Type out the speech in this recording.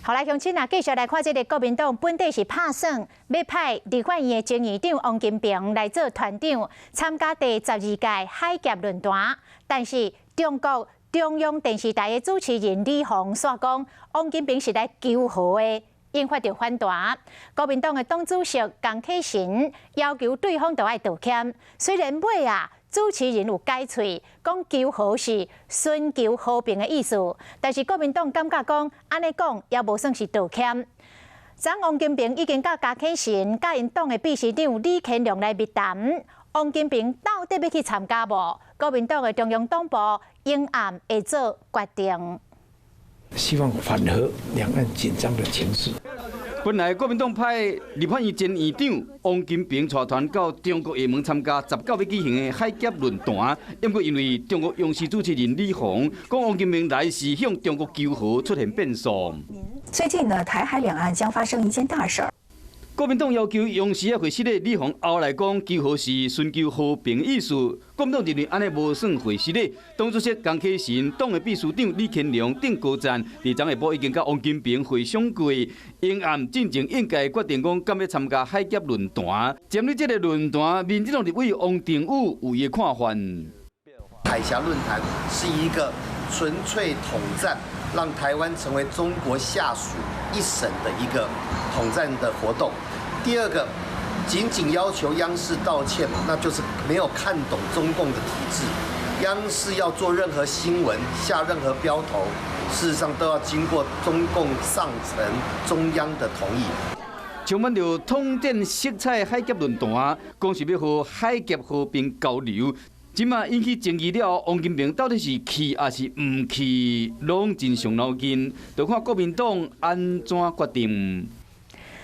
好來，鄉親啊，繼續來看這个國民黨本底是拍算，欲派立法院的前院長王金平來做團長，參加第12屆海峽論壇。但是中國中央電視台的主持人李紅煞講，王金平是來求和的，引發著反彈。國民黨的黨主席江啟臣要求對方著愛道歉，雖然尾啊，主持人有改喙，講求和是尋求和平的意思，但是國民黨感覺講按呢講也無算是道歉。昨王金平已經佮江啟臣、佮𪜶黨的秘書長李乾龍來密談，王金平到底欲去參加無？國民黨的中央黨部應暗會做決定。希望緩和兩岸緊張的情勢。本來國民黨派立法院前院長王金平帶團到中國廈門參加19日舉行的海峽論壇，毋過因為中國央視主持人李紅講王金平來是向中國求和，出現變數。最近呢，台海兩岸將發生一件大事。國民黨要求央視的會失禮，李紅後來講求和是尋求和平意思，國民黨認為按呢無算會失禮。黨主席江啟臣、黨的秘書長李乾龍等高層，佇昨下晡已經佮王金平會商過，應暗進前應該決定講敢欲參加海峽論壇。針對這个論壇，民進黨立委王定宇有伊的看法。海峽論壇是一個純粹統戰，讓台灣成為中國下屬一省的一個統戰的活動。第二個，僅僅要求央視道歉，那就是沒有看懂中共的體制。央視要做任何新聞、下任何標頭，事實上都要經過中共上層中央的同意。充滿著統戰色彩海峽論壇，講是欲予海峽和平交流。這馬引起爭議了，王金平到底是去抑是毋去，攏真傷腦筋，就看國民黨按怎決定。